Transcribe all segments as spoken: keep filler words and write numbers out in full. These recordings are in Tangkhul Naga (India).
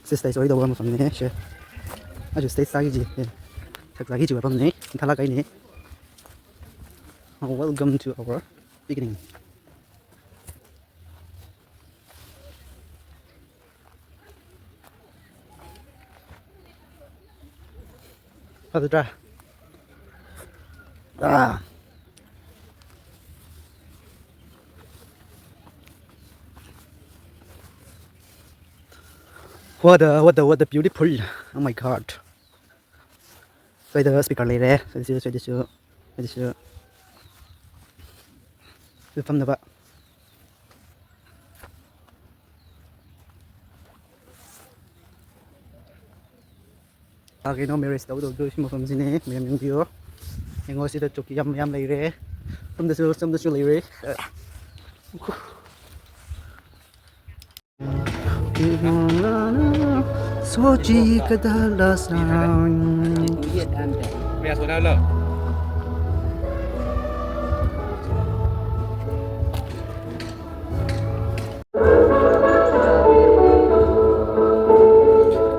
Stage soi da wam famne, she. Aja stage sāki kaji, eh. Sāki kaji wam ne, thala kai ne. Welcome to our beginning. How's the drive? Ah. What a, what a, what a beautiful. Oh my God. Soida speaker leire. Soida, soida, soida, soida. Soida famna ba. Okay, no, marriage tau tau tau, shim mafam sine, mayam yangbiyo. Yango sida choki yam yam leire. Samdasu, samdasu leire. Sochi kadala sang.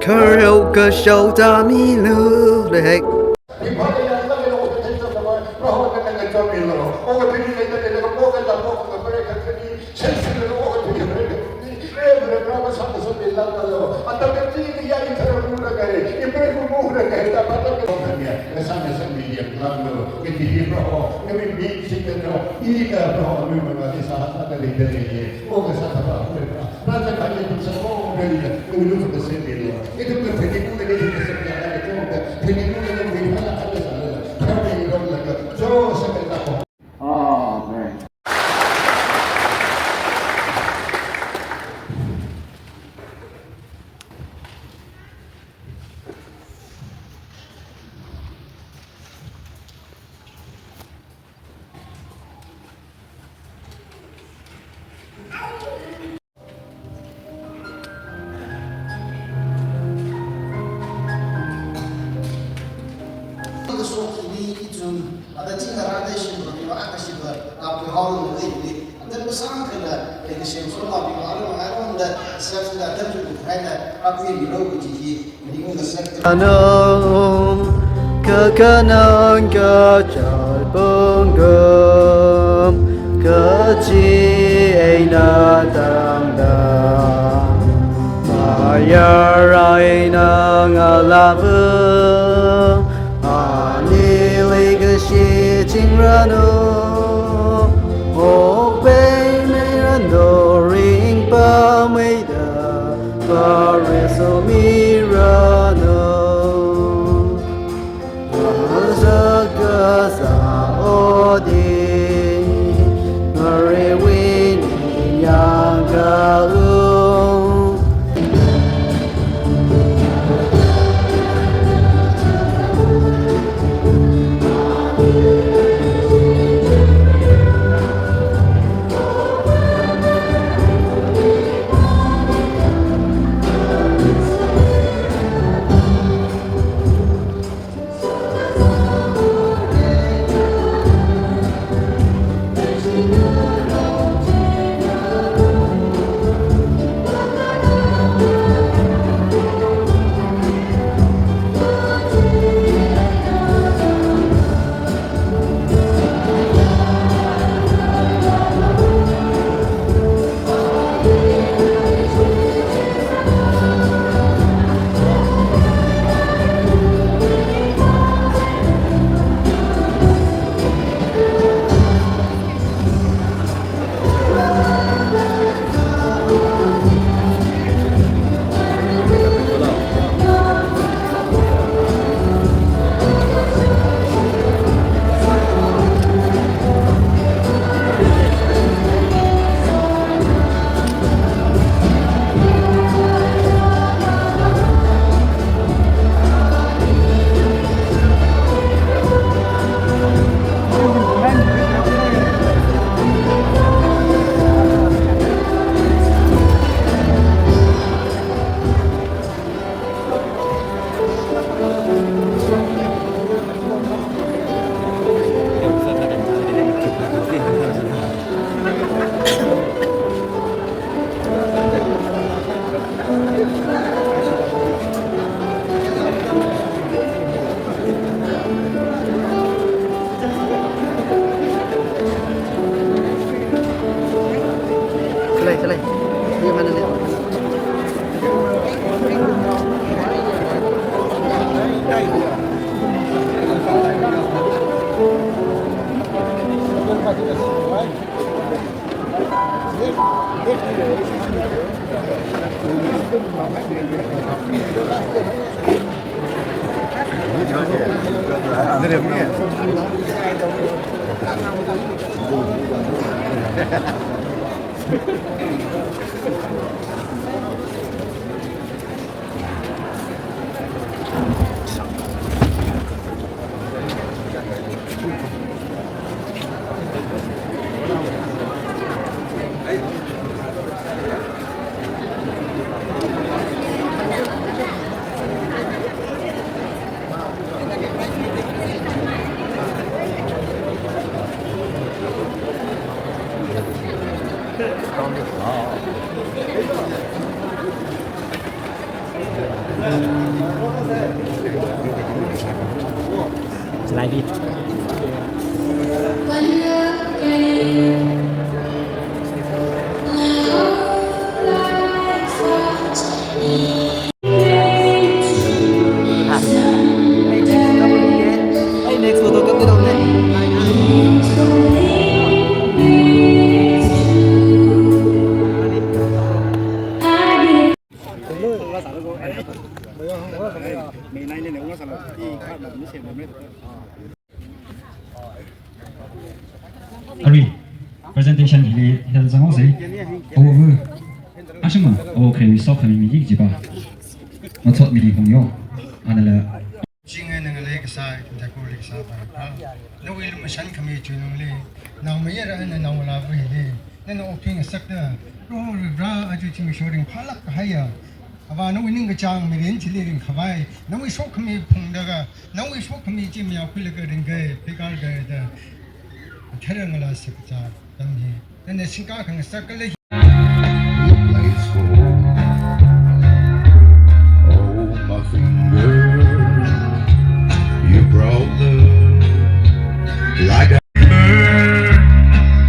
Khareo kashao tamilu lek. Amen. Ano, kakhanang kachot pongkum, kachi eina tangda, mayar eina ngalāva, anili kashi chingranu, okpei meiranu, ringpamei da, pariso miranu. Masakasa odi, mariwini yangkalu. Arui, presentation hili hel zanghaosei. Awo, ashima, awo kharewui sokhami miki kajipa. Mathot mili hongyo, anala. Chingana ngalei kasā, Tangkhul kasā pa pa. Nawui lumashan khami chuinungli, naomayara eina naongalāva hili, nana okathui ngasakta, Proho Varivara aja zimiksho ringphālāk kahaiya. Avā nawui ningkachāng mirin chili ringkhavai, nawui sokhami phungda ka, nawui sokhami chi mayākhuilaga ringkai, pheikar kai da. Athara ngalā sakachā tam hi. Nana singkā khangasak kala hi. You play school. Oh, my finger. You brought love like a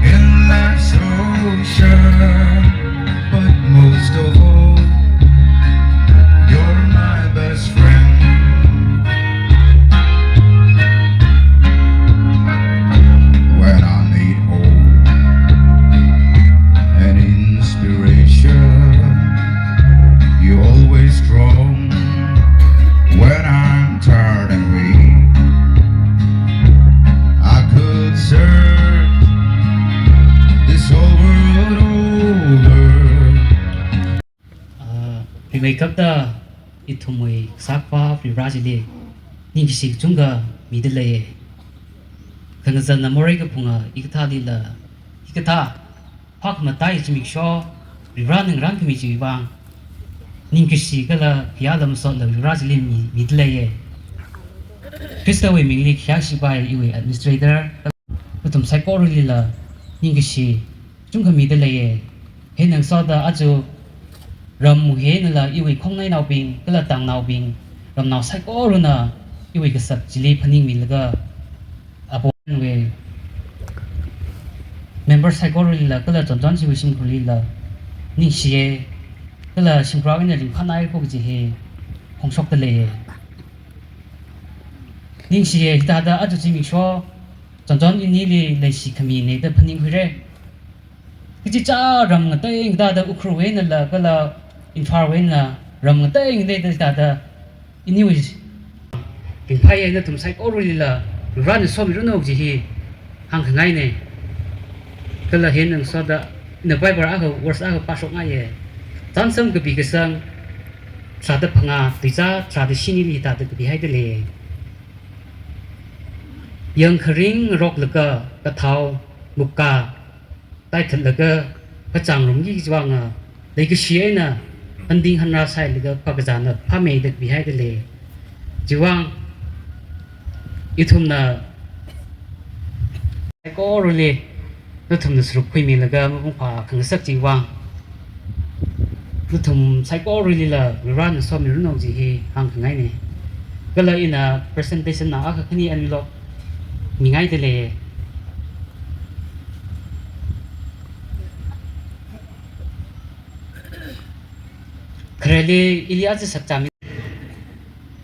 in life's ocean. But most of all, you're my best friend. When I need hope and inspiration, you're always strong. When I'm tired and weak, I could search this whole world over. Ah, rimeikapta ithumwui Kasā Akhavā Varivara chili ningkashi kachungkha mida leiya. Khangazanna morei kaphunga hikathālila, hikathā phākhamatai zimiksho Varivara ngarānkhami chiwui vang ningkashi kala khayā lam sotla Varivara chili mi, mida leiya. Khristawui mingli khayā shipai iwui administrator, nathum saikoralila ningkashi kachungkha mida leiya. Hina ngasoda aja ram hi einala iwui khongnainaobing, kala tangnaobing, ramnao saikorana iwui kasak chili phaningmilaga, apongwui member saikoralila, kala Chonchon chiwui shimkhurlila ningshiya, kala shimkhurwui eina ringphānai ko kaji hi phongshokda leiya. Ningshiya, hithāda aja zimiksho Chonchon inili leishi khamina da phaningkhuira. Kachichā ram ngateingateida Ukhrulwui einala kala Imphalwui eina ram ngateingateida hithāda iniwui ringphāya, nathum saikoralila Varena somiranu kaji hi hāngkhangaina. Kala hina ngasoda ina Bible akha, verse akha pāshokngaiya. Chānsam kapi kasang tharāda phangā, tuizā tharāda shinili hithāda kapihaida lei. Yang kharing ngaroklaga kathao mukkā taithatlaga kachāng rumki kajiwui vanga, leikashi eina handing hanra sailaga phākazāna phāmeida kapihaida lei. Chiwui vang ithumna saikorali nathumna sāruk khuimilaga mapung phā khangasak chiwui vang, nathum saikoralila Varena somiranu kaji hi hāngkhangaina. Kala ina presentation na akha khani envelope mingaida lei. Khareli ili aja sakchāmi.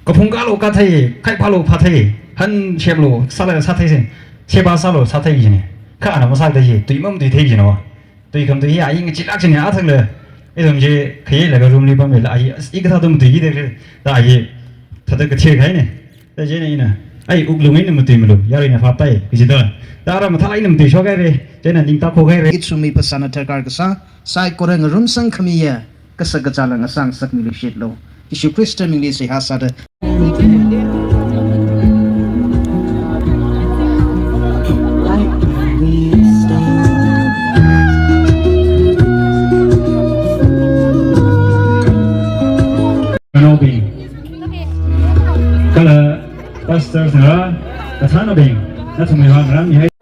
Kaphung kālu kāthei, khai phālu phāthei, han shemlu sāla sātheisei, sheba sālu sāthei jina. Kha ana masāda hi, tui mamatuithei jina. Tui khamatui hi ayi ngachilāk china athang le. Ithum chi khayeilaga room li pamla ayi, as, i kathā tum tui hi de kre. Da ayi thāda kathir khai ne. Da chieina ina, ai, wuklung eina matui malu, yaruina phap tai, kaji da. Da ara mathālāk eina matui shok haire, chieina ningtā khok haire. Ithumwui phasāna tharkar kasā, saikora ngarumsang khamiya, kasak kazāla ngasāngasakmilu shitlo. Jishu Khrista mingli seihā sāda. Kala pastors ngarā, kathānabing, nathumwui vang ngarānmihai.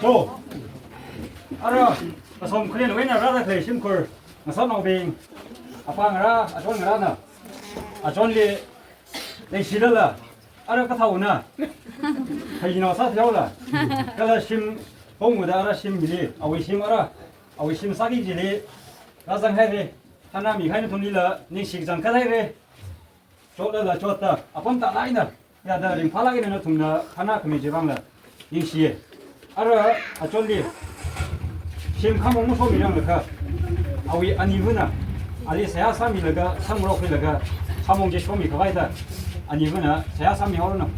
To, ara, asom khalen wena rāda khalei shimkhur, ngasotnaobing, apā ngarā, achon ngarāna, achonli leishilala, ara kathāna, khainao sāthaola, kala shim, pongmuda ara shim hili, awui shim ara, awui shim sāki chili, rāzang haire, thānami khai nathumlila, ningshi kachangkhat haire, chotlala chotda, apam tālāk eina, yāda ringphālāk eina nathumna thānā khami chivangla, ningshiye. Ara achonli, shim khamong mashomiranglakha, awui anivana, ali seihā sāmilaga, sāngarok khuilaga, khamong chi shomi khavai da, anivana seihā sāmihaoranu.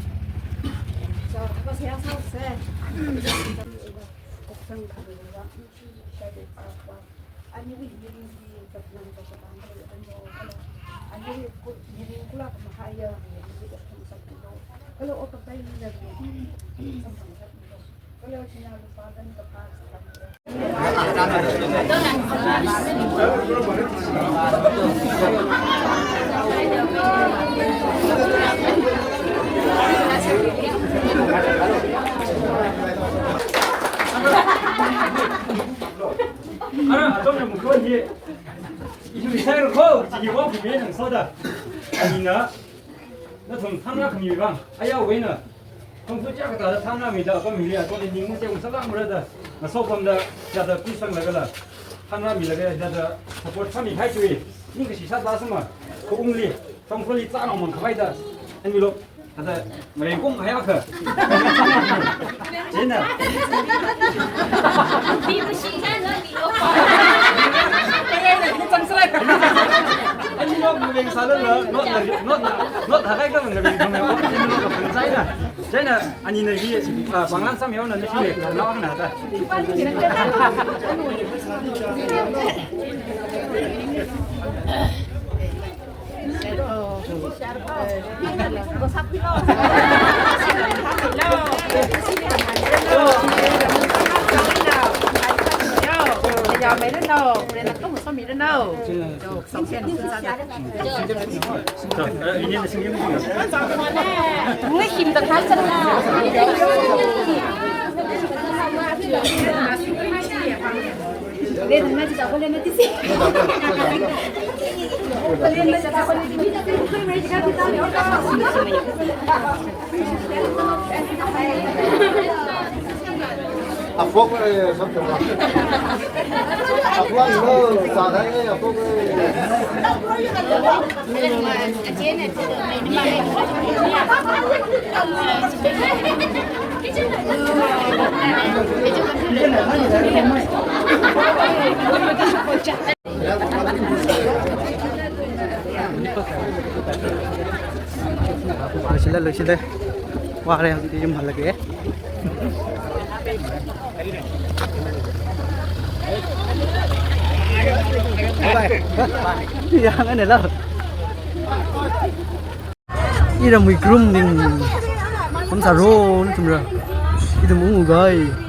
Ara, achon na mukon hi. Isu isai ro ko, chiki wa phi me nang soda. Anina, nathum thānā khami vang, ayā wena. Thongsu chā kathāda thānāmida, apam hili, achonli ning muse ung sālākmara da. Ngasopamda, yāda pisanglagala, thānāmilaga, yāda support sāmihai tui. Ningkashi sāda sāma, ko ungli, thongsu li zānao mang khavai da. Envelope. Kada, mareng kong kaya kha. Chieina. Ani nok mareng sālala, not na, not na, not hakai ka mareng kong ya, ani nok ka pun chieina. Chieina, anina hi, ah, panglan sāmihaona, ni hi le, na wang na ta. Afok, eh, sab chungwa. Afok, no, sa thai, eh, afok, eh. ꯂꯣꯏꯁꯤꯜꯂꯦ, ꯂꯣꯏꯁꯤꯜꯂꯦ꯫ ꯋꯥꯔꯦ, ꯍꯧꯖꯤꯛꯇꯤ ꯌꯨꯝ ꯍꯜꯂꯒꯦ꯫ ꯌꯥꯡꯉꯅꯦ ꯂꯥꯎ꯫ ꯏꯔꯝ ꯃꯨꯏ ꯀ꯭ꯔꯨꯝ ꯅꯤꯡ꯫ ꯀꯝ ꯁꯥꯔꯣ, ꯅꯊꯨꯝꯔ? ꯏꯗꯨꯝ ꯎꯉꯨ ꯒꯥꯏ꯫